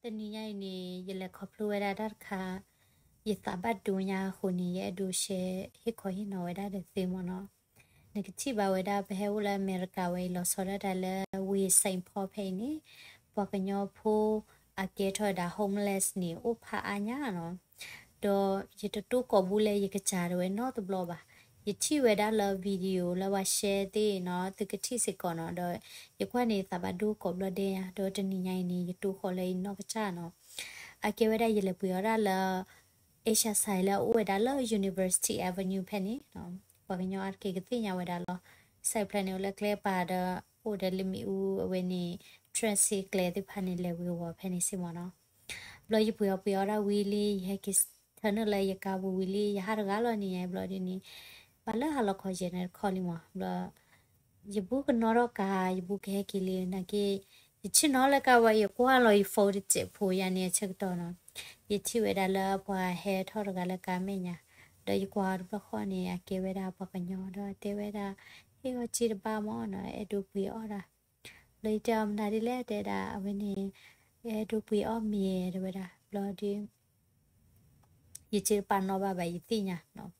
တနံၤညါအံၤန့ၣ် ယလဲၤခီဖျိဝဲဒၣ်တၢ်တခါ ယသးဘၣ်ဒိညါအဃိန့ၣ် ယအဲၣ်ဒိး share ဟ့ၣ်ခီဟ့ၣ်နီၤဝဲဒၣ်ဒီးသုမ့ၢ်နီၤ. နကထံၣ်ဘၣ်ဝဲဒၣ် ပဟဲအိၣ်လၢအမဲရကၤဝဲအံၤ လီၤဆီဒၣ်တၢ်လၢ ဝ့ၢ် Saint Paul ဖဲအံၤန့ၣ် ပှၤကညီဖိအကဲထီၣ်ဝဲဒၣ် homeless န့ၣ် အိၣ်ဖးအါညါနီၤ. ဒီးယတတိၢ်ကိးဘူၣ်လၢယကစၢ်ဒၣ်ဝဲနီတဘျီဘၣ်. ယထံၣ်ဝဲဒၣ်လၢ video လၢပှၤ share သ့ၣ်နီၤ သုကထံၣ်စ့ၢ်ကီးနီၤ. ဒီးယကွၢ်န့ၣ် ယသးဘၣ်ဒိကိးဘျီဒဲယါ, ဒီးတနံၤညါအံၤန့ၣ် ယတိၢ်ဃီၤလၢယနီၢ်ကစၢ်နီၤ. အကဲဝဲဒၣ်ယလဲၤပှ့ၤအီၣ်ဒၣ်လၢ Asian side လၢအအိၣ်ဝဲဒၣ်လၢ University Avenue ဖဲန့ၣ်, ပှၤကညီအါတက့ၢ်ကသ့ၣ်ညါဝဲဒၣ်လီၤ. site ဖျၢၣ်န့ၣ် အိၣ်လၢကျဲပၤဒီး အိၣ်ဒီးလၢမ့ၣ်အူအဝဲန့ၣ် transit ကျဲသ့ၣ်တဖၣ်န့ၣ် လဲၤဝ့ၤဝီၤဖဲန့ၣ်စ့ၢ်မ့ၢ်နီၤ. ဘျီယပှ့ၤအီၣ်ပှ့ၤအီၣ်ဒၣ်ဝံၤလံ ယဟဲက့ၤ turn လၢယကါပူၤဝံၤလံ ယဟးတဂၤလီၤန့ၣ် ဘျီဒ်န့ၣ် ဘၣ်လၢဟါလီၤခီယဲၢ်နၣ်ရံၣ်တခီလံမ့ၢ် ဘျီ ယဘူကနီၣ်ထီၣ်ကါ ယဘူကဟဲက့ၤလံ နာ်က့ ယဆ့ၣ်နီၤလၢကါဝဲ ယကွၢ်လီၤယ phone တစဲးဖိယါန့ၣ်အဆၢကတီၢ်နီၤ, ယထံၣ်ဝဲဒၣ်လၢပှၤဟဲထီၣ်တဂၤလၢကါမဲာ်ညါ, ဒီးယကွၢ်အီၤတဘျီဃီန့ၣ် အကဲဝဲဒၣ်ပှၤကညီ ဒီးတဲဝဲဒၣ် ဟ့ၣ်အီၣ်စ့တဘၣ်မ့ၢ်နီၤ အဲၣ်ဒိးပှ့ၤအီၣ်ဒၣ်, ဘျီယတဲအီၤမနုၤဒ်လဲၣ် တဲဒၣ်အဝဲန့ၣ် အဲၣ်ဒိးပှ့ၤအီၣ်မ့ၤတဲဝဲဒၣ် ဘျီဒီး ယစ့တပာ်နီၣ်ဘၣ်ဘၣ် ယသ့ၣ်ညါနီၤ,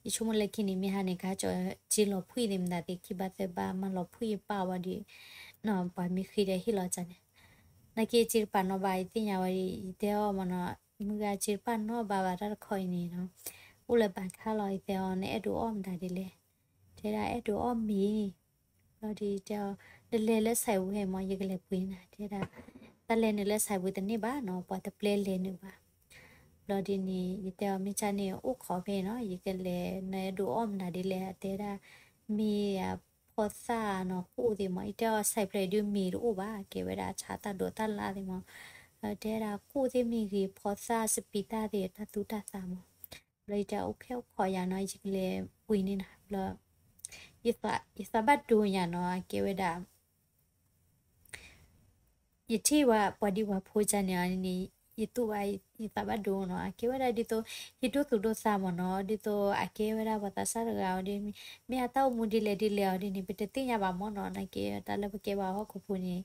ယဆိကမိၣ်လၢခံန့ၣ် မ့ၢ်ဟါန့ၣ် ကဟဲကၠီစ့လီၤဖှံၣ်သ့ၣ်မတၤသ့ၣ် ခံဘၣ်သၢဘၣ် မၤလီၤဖှံၣ်ယပာ်ဝဲဒီး ပှၤမ့ၢ်ဃ့ဒီးဟ့ၣ်လီၤကန့ၣ်, နာ်က့စ့တပာ်နီၣ်ဘၣ် ယသ့ၣ်ညါဝဲဒီး ယတဲအီၤမ့ၢ်နီၤ မုၢ်ဂၤစ့တပာ်နီၣ်ဘၣ်ဘၣ်တၢ်တခီအံၤန့ၣ်နီၤ, အိၣ်လၢဘၣ်ခါလီၤ ယတဲအီၤ နအဲၣ်ဒိးအီၣ်မတၤဒ်လဲၣ်, တဲဒၣ်အဲၣ်ဒိးအီၣ်မ့ၤ ဘျီဒီးယတဲအီၤ နလဲၤလၢ ဆိုင်ပူၤ ဟဲမ့ၢ် ယကလဲၤပှ့ၤနၤ တဲဒၣ်, တၢ်လဲၤနုာ်လၢ ဆိုင်ပူၤ တန့ၢ်ဘၣ်နီၤ ပှၤတပျဲလဲၤနုာ်ဘၣ်, ဘျီဒ်န့ၣ် ယတဲအီၤ မ့ၢ်ကန့ၣ် အိၣ်ခိးဖဲနီၤ ယကလဲၤ နအဲၣ်ဒိးအီၣ်မနုၤဒ်လဲၣ် တဲဒၣ်, မ့ၢ်အဖီသၣ်နီၤ ကိၣ်သ့ၣ်မ့ၢ် ယတဲအီၤ ဆိုင်ပူၤ ဒုးမ့ၤတအိၣ်ဘၣ် ကဲဝဲဒၣ်ဆါတၢ်ဒိးတၢ်လၣ်သ့ၣ်မ့ၢ်, တဲဒၣ်ကိၣ်သ့ၣ်မ့ၢ်ဂ့ၤ ဖီသၣ် စပံးသၣ်သ့ၣ် တၢ်သူတၢ်သးမ့ၢ်, ဘျီယတဲအီၤ အိၣ်ခဲအိၣ်ခိးယၤနီၤ ယကလဲၤပှ့ၤန့ၢ်နၤ ဘျီ ယသးဘၣ်ဒိညါနီၤ အကဲဝဲဒၣ် ယထံၣ်ဝဲပှၤဒံပှၤဖိကန့ၣ်အီၤန့ၣ် ယတူၢ်ဘၣ် ယသးဘၣ်ဒိနီၤ အကဲဝဲဒၣ်ဒ်သိး ယဒိသူၣ်ဒိသးမ့ၢ်နီၤ ဒ်သိးအကဲဝဲဒၣ်ပှၤသးစၢ်တဂၤအီၤဒ် မ့ၢ်အတၢ်အိၣ်မူဒ်လဲၣ်ဒ်လဲၣ်အီၤဒ်န့ၣ် ပတသ့ၣ်ညါဘၣ်မ့ၢ်နီၤ နာ်က့တၢ်လၢပကဲပှၤဟီၣ်ခိၣ်ဖိန့ၣ်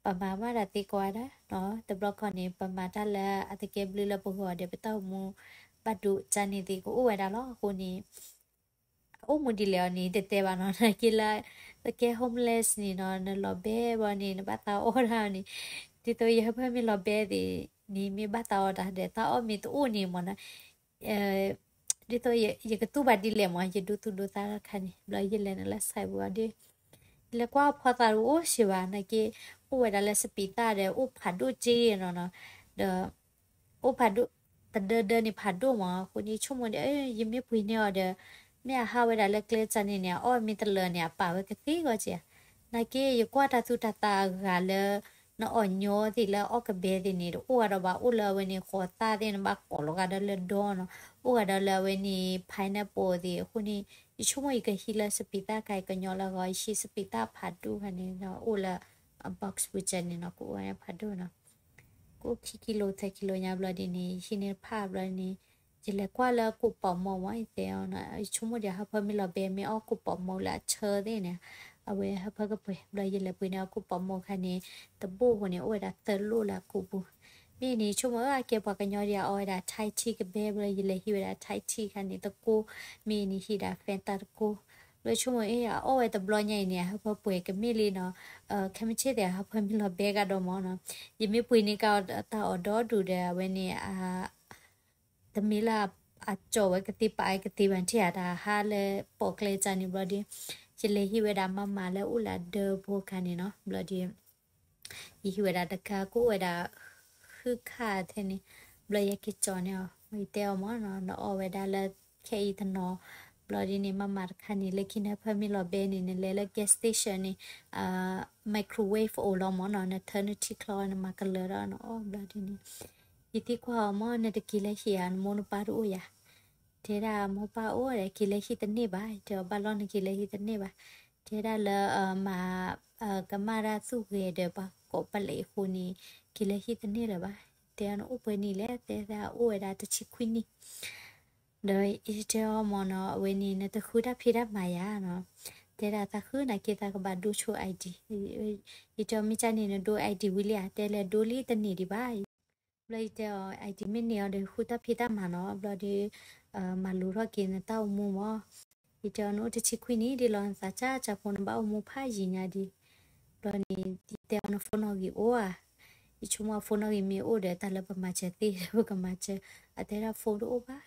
ပမၤမးတၢ်သ့ကိးဂၤဒဲးနီၤ တဘျီခီန့ၣ် ပမၤတၢ်လၢအတကဲဘျုးလၢပဂီၢ်ဒီး ပတၢ်အိၣ်မူဘၣ်ဒိကန့ၣ်သ့ၣ်ကအိၣ်ဝဲဒၣ်လီၤ အဃိန့ၣ် အအိၣ်မူဒ်လဲၣ်အီၤန့ၣ် တတဲဘၣ်နီၤ နာ်က့လၢ ပကဲ homeless န့ၣ်နီၤ နလီၤဘဲဘျီန့ၣ် နဘၣ်သးအီၣ်တၢ်န့ၣ် ဒ်သိးယဟၢဖၢမ့ၢ်လီၤဘဲသ့ၣ်န့ၣ် မ့ၢ်ဘၣ်သးအီၣ်တၢ်ဒီး တၢ်အီၣ်မ့ၢ်တအိၣ်န့ၣ်မ့ၢ်နီၤ ဒ်သိးယကတူၢ်ဘၣ်ဒ်လဲၣ်မ့ၢ် ယဒိသူၣ်ဒိသးတခါန့ၣ် ဘျီယလဲၤနုာ်လၢ ဆိုင်ပူၤ အီၤဒီး ယလဲၤကွၢ်ဖီသၣ်တအိၣ်စ့ဘၣ် နာ်က့ အိၣ်ဝဲဒၣ်လၢစပံးသၣ်ဒီး အိၣ်ဖးဒိၣ်စ့နီၤနီၤ ဒီး အိၣ်ဖးဒိၣ် တဒၢဒၢန့ၣ်ဖးဒိၣ်မ့ၢ် အဃိန့ၣ် ဆိကမိၣ်ဒီး ယမ့ၢ်ပှ့ၤန့ၢ်အီၤဒီး မ့ၢ်အဟးဝဲဒၣ်လၢကျဲကန့ၣ်န့ၣ် အအီၣ်မ့ၢ်တလၢာ်န့ၣ် အပာ်ဝဲကသ့ဂီၢ်က့ၤဧါ နာ်က့ ယကွၢ်တၢ်သူတၢ်သးအဂၤလၢ နအီၣ်ညီသ့ၣ်လၢအီၣ်ကဘဲသ့ၣ်န့ၣ် တအိၣ်ဂၤဒီးဘၣ် အိၣ်လၢအဝဲန့ၣ် ဃိးသၣ်သ့ၣ် နဘၣ်ကိးလီၤဂာ်ဒီးလၢဒီနီၤ အိၣ်ဂၤဒီးလၢအဝဲန့ၣ် pineapple သ့ၣ် အဃိန့ၣ် ယဆိကမိၣ်ယကဟံးလၢစပံးသၣ်ခါ ယကညီလၢအဂီၢ် ယဟံးစပံးသၣ်ဖးဒိၣ်ခါန့ၣ် အိၣ်လၢ အ box ပူၤကန့ၣ်နီၤ ကအိၣ်ဝဲဖးဒိၣ်နီၤ ကအိၣ်ခံကံလိ သၢကံလိညါဘျီဒ်န့ၣ် ယဟံးန့ၢ်တဖၣ်ဘျီန့ၣ် ယလဲၤကွၢ်လၢကိးပီးမိၢ်မ့ၢ် ယတဲအီၤနီၤ ယဆိကမိၣ်ဒီးဟၢဖၢမ့ၢ်လီၤဘဲ မ့ၢ်အီၣ်ကိးပီးမိၢ်လၢအဆၢသ့ၣ်န့ၣ် အဝဲဟၢဖၢကပှဲၤ ဘျီယလဲၤပှ့ၤန့ၢ်အီၤကိးပီးမိၢ်ခါန့ၣ် တဘိၣ်အဃိန့ၣ် အိၣ်ဝဲဒၣ်သၢလိၣ်လၢအကိာ်ပူၤ မ့ၢ်န့ၣ် ယဆိကမိၣ်အကဲပှၤကညီဒ်အီၣ်ဝဲဒၣ် Thai tea ကဘဲ ဘျီယလဲၤဟံးဝဲဒၣ် Thai tea ခါန့ၣ် တကိး မ့ၢ်န့ၣ်ဟံးဒၣ် Fanta တကိး ဘျီယဆိကမိၣ်အ့ အအီၣ်ဝဲတဘျီညါအံၤန့ၣ် အဟၢဖၢပှဲၤကမ့ၢ်လံနီၤ ခဲမုၢ်ဆ့ၣ်သ့ၣ် အဟၢဖၢမ့ၢ်လီၤဘဲကဒီးမ့ၢ်နီၤ ယမ့ၢ်ပှ့ၤန့ၢ်ကဒီးတၢ်အီၣ်ဒီဒူၣ်ဒီး အဝဲန့ၣ် တမ့ၢ်လၢအကၠီၣ်ဝဲကသ့ပာ်ကသ့ဘၣ်ထံၣ်ဧါ တၢ်ဟးလၢပိာ်ကျဲကန့ၣ်ဘျီဒီး ယလဲၤဟံးဝဲဒၣ်မၤမၤလၢအိၣ်လၢအဒၢဖိခါန့ၣ်နီၤ ဘျီဒီး ယဟံးဝဲဒၣ်တကါ ကအိၣ်ဝဲဒၣ် ဃုခါထဲန့ၣ် ဘျီယက့ၤကၠီၣ်န့ၢ်အီၤ ယတဲအီၤမ့ၢ်နီၤ နအီၣ်ဝဲဒၣ်လၢ ခဲအံၤတနီၤ ဘျီဒ်န့ၣ် မၤမၤတခါန့ၣ် လၢခံနဟၢဖၢမ့ၢ်လီၤဘဲန့ၣ် နလဲၤလၢ gas station န့ၣ် microwave အိၣ်လီၤမ့ၢ်နီၤ နထၢနထံချီ နမၤကလၢၤဒီးနအီၣ်ဘျီဒ်န့ၣ် ယသံကွၢ်အီၤမ့ၢ် နတက့ၤလၢဟံၣ်ဧါ နမိၢ်နပၢ်တအိၣ်ဧါ တဲဒၣ်မိၢ်ပၢ်အိၣ်ဒီး က့ၤလၢဟံၣ်တန့ၢ်ဘၣ် တဲအီၤဘၣ်လီၤ နက့ၤလၢဟံၣ်တန့ၢ်ဘၣ် တဲဒၣ်လၢ မၤ ကမၣ်တၢ်သူၣ်ဂဲၤဒီးပှၤကိးပလဲၤအဃိန့ၣ် က့ၤလၢဟံၣ်တန့ၢ်လၢၤဘၣ် တဲအီၤနအိၣ်ပှဲၤနံၣ်လဲၣ် တဲဒၣ်အိၣ်ဝဲဒၣ်တဆံခွံနံၣ် ဒီးယတဲအီၤမ့ၢ်နီၤ အဝဲန့ၣ် နတဃုတၢ်ဖံးတၢ်မၤယၤနီၤ တဲဒၣ်သးဃုနာ်က့သးကဘၣ်ဒိဆိ ID ယတဲအီၤမ့ၢ်ကန့ၣ် နဒိ ID ဝံၤလံဧါ တဲလဲၤဒိလံတနံၣ်ဒံးဘၣ် ဘျီယတဲအီၤ ID မ့ၢ်န့ၢ်အီၤဒီး ဃုတၢ်ဖံးတၢ်မၤနီၤ, ဘျီဒီး မၤလိထီၣ်က့ၤနတၢ်အိၣ်မူမၢ်. ယတဲအီၤ နအိၣ်တဆံခွံနံၣ်ဒ်လီၤ, နသးစၢ်စၢ်ဖိ နဘၣ်အိၣ်မူဖးယံာ်ညါဒံး. ဘျီန့ၣ် ယတဲအီၤ နဖိနီၣ်ဂံၢ်အိၣ်ဧါ. ယဆိကမိၣ်အဖိနီၣ်ဂံၢ်မ့ၢ်အိၣ်ဒီး တၢ်လၢပမၤစၢၤသ့ဒီး ပကမၤစၢၤ. အတဲဒၣ် ဖိတအိၣ်ဘၣ်.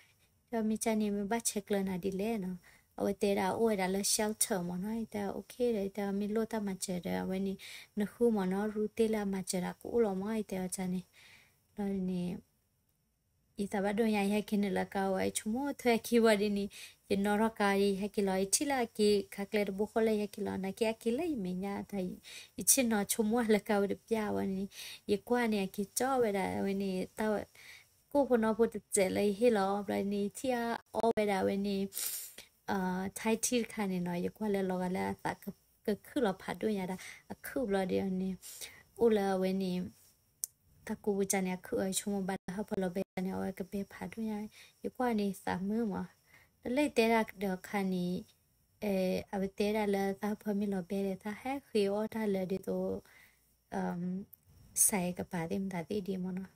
ဒီးမ့ၢ်ကန့ၣ် မ့ၢ်ဘၣ်ဆဲးကျၢနၤဒ်လဲၣ်နီၤ. အဝဲတဲဒၣ် အိၣ်ဝဲဒၣ်လၢ shelter မၢ်နီၤ. ယတဲ okay ဒီး ယတဲအီၤ မ့ၢ်လိၣ်တၢ်မၤစၢၤဒီး အဝဲန့ၣ် နဃုမၢ်နီၤ, ရူတ့ၢ်လၢအမၤစၢၤတၢ်ကအိၣ်လီၤမၢ်, ယတဲအီၤကန့ၣ်. ဘျီန့ၣ် ယသးဘၣ်ဒိညါ ယဟဲက့ၤနုာ်လၢကါဝဲ ယဆိကမိၣ်ထွဲအခံဘၣ်ဒ်န့ၣ်, ယနီၣ်ထီၣ်ကါ ယဟဲက့ၤလီၤ, ယထံၣ်လၢအက့ၤခါကျဲတဘိဃီလၢယဟဲက့ၤလီၤ, နာ်က့အက့ၤလၢယမဲာ်ညါ, ယဆ့ၣ်နီၤဆိကမိၣ်လၢကါဝဲတပျၢ်ဝဲန့ၣ်, ယကွၢ်န့ၣ် အက့ၤကၠီဝဲဒၣ်ဝဲန့ၣ် တၢ် ကိၣ်ဖိနီဖိတစဲးလၢယဟ့ၣ်လီၤ, ဘျီန့ၣ် ယထံၣ်အီဝဲဒၣ်ဝဲန့ၣ် Thai tea တခါန့ၣ်နီၤ, ယကွၢ်လၢလီၤဂာ်လၢအသးကခုၣ်လီၤဖးဒိၣ်ညါဒၣ်, အခုၣ်ဘျီဒီးန့ၣ် အိၣ်လၢအဝဲန့ၣ် တၢ်ကူပူၤကန့ၣ် အခုၣ်အီၤ ယဆိကမိၣ်ဘၣ်လၢဟၢဖၢလီၤဘဲန့ၣ် အဝဲကဘဲဖးဒိၣ်ညါ, ယကွၢ်န့ၣ်သးမုာ်မး, တၢ်လၢယတဲဒၣ်ဒီးခါန့ၣ် အဝဲတဲဒၣ်လၢတၢ်ဟၢဖၢမ့ၢ်လီၤဘဲဒီး တၢ်ဟဲဃ့အီၣ်တၢ်လၢဒ်သိး စဲးကပၤသ့ၣ်မတၤသ့ၣ်ဒ်မ့ၢ်နီၤ,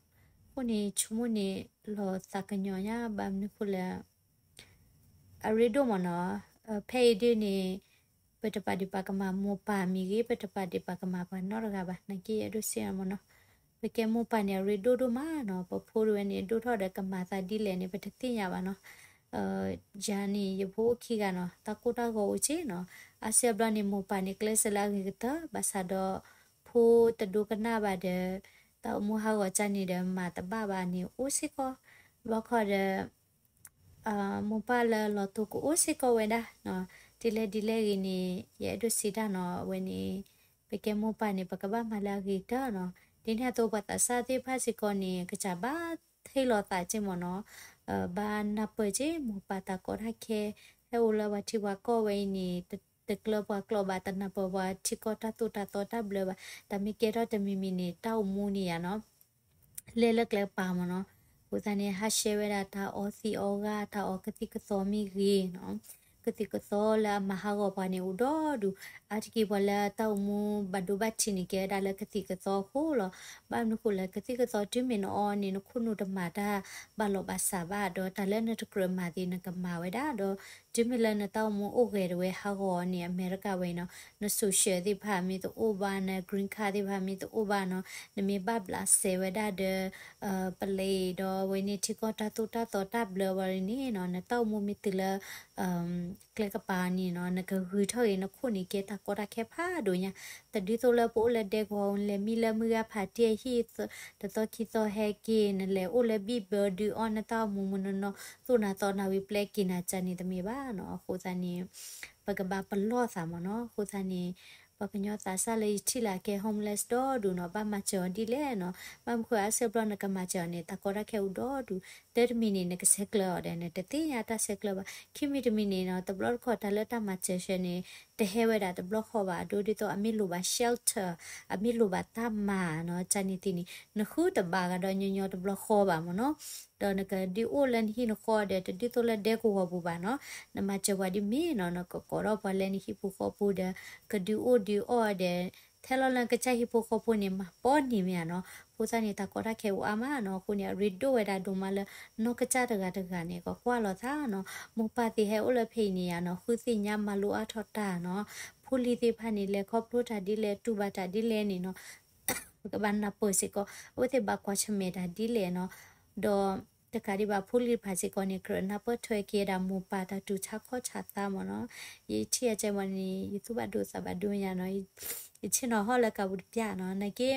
အဃိန့ၣ် ဆိကမိၣ်န့ၣ် လီၤသးကညီၤညါ ဘၣ်မနုၤဃိလဲၣ် အရ့ဒိၣ်မ့ၢ်နီၤ, ဖဲအံၤဒ်န့ၣ် ပတပာ်ဒံးပာ်ကမၣ်မိၢ်ပၢ်မ့ၢ်ဂ့ၤ, ပတပာ်ဒံးပာ်ကမၣ်ပှၤနီတဂၤဘၣ်, နာ်က့ယအဲၣ်ဒိးစံးမ့ၢ်နီၤ, ပကဲမိၢ်ပၢ်န့ၣ် အရ့ဒိၣ်ဒိၣ်မးနီၤ, ပဖိဒၣ်ဝဲန့ၣ် ဒိၣ်ထီၣ်ဒီးကမၤသးဒ်လဲၣ်န့ၣ် ပတသ့ၣ်ညါဘၣ်နီၤ. ယၤန့ၣ် ယဖိအိၣ်ခံဂၤနီၤ, တၢ်ကိၢ်တၢ်ဂီၤအိၣ်က့နီၤ, အါစုအါဘျီန့ၣ် မိၢ်ပၢ်န့ၣ် ကျဲးစၢးလၢအဂ့ၤကတၢၢ်, ဘၣ်ဆၣ်ဒီး ဖိတဒိကနၣ်ဘၣ်ဒီး တၢ်အိၣ်မူဟးဂီၤကန့ၣ်ဒီး မၤတဘၣ်ဘၣ်န့ၣ် အိၣ်စ့ၢ်ကီး, ဘျီခီဒီး မိၢ်ပၢ်လၢလီၤတိၢ်ကအိၣ်စ့ၢ်ကီးဝဲဒၣ်, ဒ်လဲၣ်ဒ်လဲၣ်ဂ့ၤန့ၣ် ယအဲၣ်ဒိးစံးတၢ်နီၤ, အဝဲန့ၣ် ပကဲမိၢ်ပၢ်န့ၣ် ပကဘၣ်မၤလၢအဂ့ၤကတၢၢ်နီၤ, ဒ်န့ၣ်အသိး ပှၤသးစၢ်သ့ၣ်တဖၣ်စ့ၢ်ကီးန့ၣ် ကစၢ်ဘၣ်ထံၣ်လိာ်သးက့မ့ၢ်နီၤ, ဘၣ်နၢ်ပၢၢ်က့ မိၢ်ပၢ်တၢ်ကီတၢ်ခဲ, ဟဲအိၣ်လၢပှၤထံပှၤကီၢ်ဝဲအံၤန့ၣ် တကျၢပှၤကျိာ်ဘၣ်, တနၢ်ပၢၢ်ပှၤထံကီၢ်တၢ်သိၣ်တၢ်သီတၢ်ဘျၢဘၣ်, တၢ်မ့ၢ်ကဲထီၣ်တမံၤမံၤန့ၣ် တၢ်အိၣ်မူန့ၣ်ယၤနီၤ လဲၤလၢကျဲကပၤမ့ၢ်နီၤ, အဃိသတးန့ၣ် ဟးရှဲဝဲဒၣ်တၢ်အီသံးအီဂၢ်, တၢ်အီကသံၣ်ကသီမ့ၢ်ဂ့ၤနီၤ, ကသံၣ်ကသီလၢအမၤဟးဂီၤပှၤန့ၣ်အိၣ်ဒီဒူၣ်, အါတက့ၢ်ပှၤလၢတၢ်အိၣ်မူဘၣ်ဒိဘၣ်ထံးန့ၣ် ကဲဝဲဒၣ်လၢကသံၣ်ကသီအဃိလီၤ. ဘၣ်မနုၤဃိလဲၣ် ကသံၣ်ကသီတုၤမ့ၢ်နအီန့ၣ် နခိၣ်နူာ်တမၤတၢ်ဘၣ်လီၤဘၣ်စးဘၣ်, ဒီးတၢ်လၢနတကြၢးမၤသ့ၣ် နကမၤဝဲဒၣ်, ဒီးတုၤမ့ၢ်လၢနတၢ်အိၣ်မူအိၣ်ဂဲၤတဝဲဟးဂီၤန့ၣ် အမဲရကၤဝဲအံၤနီၤ, န social သ့ၣ်တဖၣ်မ့ၢ်တအိၣ်ဘၣ်, န green card သ့ၣ်တဖၣ်မ့ၢ်တအိၣ်ဘၣ်နီၤ, နမ့ၢ်ဘၣ်ဘျးစဲးဝဲဒၣ်ဒီး ပလံးဒီးဝဲန့ၣ် ထံကီၢ်တၢ်သိၣ်တၢ်သီတၢ်ဘျၢဝဲန့ၣ်နီၤ, နတၢ်အိၣ်မူမ့ၢ်တုၤလၢ ကျဲကပၤန့ၣ်နီၤ, နကဂုၤထီၣ်ဂ့ၤ နခိၣ်န့ၣ်ကဲတၢ်ကီတၢ်ခဲဖးဒိၣ်ညါ, တဒ်သိးလၢပအိၣ်လၢဒဲကဝီၤ လဲၤမံလၢမုၢ်ဂၤဖးတံၢ်အဟံၣ် တသီခံသီဟဲက့ၤ, နလဲၤအိၣ်လၢဘံၣ်ဘၢဒုးအီၣ်နတၢ်အိၣ်မူမူနီၢ်နီၢ် သိၣ်နၤသီနၤဝံၤပျဲက့ၤနၤကန့ၣ်တမ့ၢ်ဘၣ်နီၤ, အဃိသတးန့ၣ် ပကဘၣ်ပလီၢ်သးမ့ၢ်နီၤ, အဃိသတးန့ၣ် ပှၤကညီသးစၢ်လၢယထံၣ်လၢအကဲ homeless ဒီဒူၣ်နီၤ, ဘၣ်မၤစၢၤအီၤဒ်လဲၣ်နီၤ, ဘၣ်မနုၤဃိအါစုအါဘျီနကမၤစၢၤအီၤန့ၣ် တၢ်ကီတၢ်ခဲအိၣ်ဒီဒူၣ်, တၢတမံၤန့ၣ် နကဆဲးကျၢအီၤဒီး နတသ့ၣ်ညါတၢ်ဆဲးကျၢဘၣ်, ခံမံၤတမံၤန့ၣ်နီၤ, တဘျီတခီၣ်တၢ်လၢတၢ်မၤစၢၤဆၢန့ၣ် တဟဲဝဲဒၣ်တဘျီဃီဘၣ်, အဒိဒ်သိးအမ့ၢ်လိၣ်ဘၣ် shelter, အမ့ၢ်လိၣ်ဘၣ်တၢ်မၤနီၤ, ကန့ၣ်သ့ၣ်န့ၣ် နဃုတဘၣ်ကဒီးညီညီတဘျီဃီဘၣ်မ့ၢ်နီၤ, ဒီးနကဒုးအိၣ်လၢနဟံၣ်နဃီဒီး တဒ်သိးလၢဒဲကဝီၤပူၤဘၣ်နီၤ, နမၤစၢၤပှၤဒ်မ့ၢ်နီၤ, နကကိးထီၣ်ပှၤလၢနဟံၣ်ဖိဃီဖိဒီး ကဒုးအိၣ်ဒုးအီၣ်ဒီး ထဲလီၤလၢကစၢ်ဟံၣ်ဖိဃီဖိန့ၣ် မၤပီၢ်န့ၢ်မ့ၢ်ဧါနီၤ, အဃိသတးန့ၣ် တၢ်ကီတၢ်ခဲအိၣ်အါမးနီၤ, အဃိန့ၣ် အရ့ဒိၣ်ဝဲဒၣ်ဒိၣ်မးလၢ နီၢ်ကစၢ်တဂၤတဂၤန့ၣ် ကကွၢ်လီၤသးနီၤ, မိၢ်ပၢ်သ့ၣ်ဟဲအိၣ်လၢဖဲအံၤန့ၣ်ယါနီၤ, ဃုသ့ၣ်ညါမၤလိအါထီၣ်တၢ်နီၤ, ဖိလံၤသ့ၣ်တဖၣ်န့ၣ် လဲၤခီဖျိတၢ်ဒ်လဲၣ် တူၢ်ဘၣ်တၢ်ဒ်လဲၣ်န့ၣ်နီၤ ပကဘၣ်နၢ်ပၢၢ်စ့ၢ်ကီး အဝဲသ့ၣ်ဘၣ်ကွၢ်ဆၢၣ်မဲာ်တၢ်ဒ်လဲၣ်နီၤ, ဒီးတကးဒံးဘၣ်ဖိလံၤတဖၣ်စ့ၢ်ကီးန့ၣ် ကြၢးနၢ်ပၢၢ်ထွဲက့ၤဝဲဒၣ်မိၢ်ပၢ်တၢ်တူၢ်ဆါခီၣ်ဆါသးမ့ၢ်နီၤ, ယထံၣ်အကဲမ့ၢ်န့ၣ် ယသူၣ်ဘၣ်ဒိသးဘၣ်ဒိညါနီၤ, ယဆ့ၣ်နီၤဟီၣ်လၢကးပူၤတပျၢ်နီၤ, နာ်က့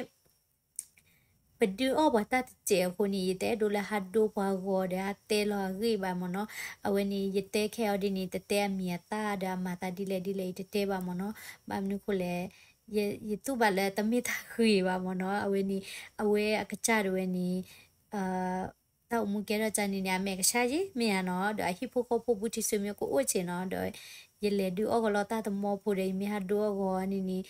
ပဒုးအီၣ်ပှၤတၢ်တစဲးအဃိန့ၣ် ယတအဲၣ်ဒိးလၢဟးဒိပှၤဂီၤဒီးဟးတဲလီၤအဂ့ၢ်ဘၣ်မ့ၢ်နီၤ, အဝဲန့ၣ် ယတဲခဲအံၤဒ်န့ၣ် တတဲအမံၤအသၣ်ဒီးအမၤသးဒ်လဲၣ်ဒ်လဲၣ် ယတတဲဘၣ်မ့ၢ်နီၤ, ဘၣ်မနုၤဃိလဲၣ် ယသူၣ်ဘၣ်လၢတမ့ၢ်တၢ်ဂ့ၤဘၣ်မ့ၢ်နီၤ, အဝဲန့ၣ် အဝဲအကစၢ်တဝဲန့ၣ် တၢ်အိၣ်မူကဲထီၣ်ကန့ၣ်န့ၣ် အမဲာ်ကဆှီက့ၤမ့ၢ်ဧါနီၤ, ဒီးအဟံၣ်ဖိဃီဖိဘူးတံၢ်ဆူမ့ၢ်ကအိၣ်က့ၤနီၤ, ဒီးယလဲၤဒုးအီၣ်ကလီတၢ်တမီဖိဒီး ယမ့ၢ်ဟးဒိအီၣ်ဂီၤန့ၣ်န့ၣ်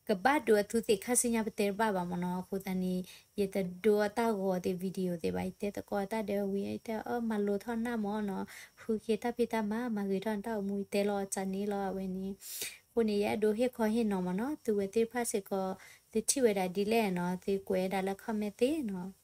ကဘၣ်ဒိအသူသ့ၣ်ခါဆူညါပတဲတဘၣ်ဘၣ်မ့ၢ်နီၤ, အဃိသတးန့ၣ် ယတဒိအတၢ်ဂီၤသ့ၣ် video သ့ၣ်ဘၣ်, ယတဲသကိးတၢ်ဒီးဝံၤ ယတဲအီၤမၤလိထီၣ်နၢ်မ့ၢ်နီၤ, ဃုက့ၤတၢ်ဖံးတၢ်မၤ မၤဂ့ၤထီၣ်နတၢ်အိၣ်မူ ယတဲလီၤအီၤန့ၣ်လီၤ အဝဲန့ၣ်, အဃိန့ၣ် ယအဲၣ်ဒိးဟ့ၣ်ခီဟ့ၣ်နီၤမ့ၢ်နီၤ, သုဝဲသ့ၣ်တဖၣ်စ့ၢ်ကီး သုထံၣ်ဝဲဒၣ်ဒ်လဲၣ်နီၤ, သုကွဲးဒၣ်လၢ comment သ့ၣ်နီၤ.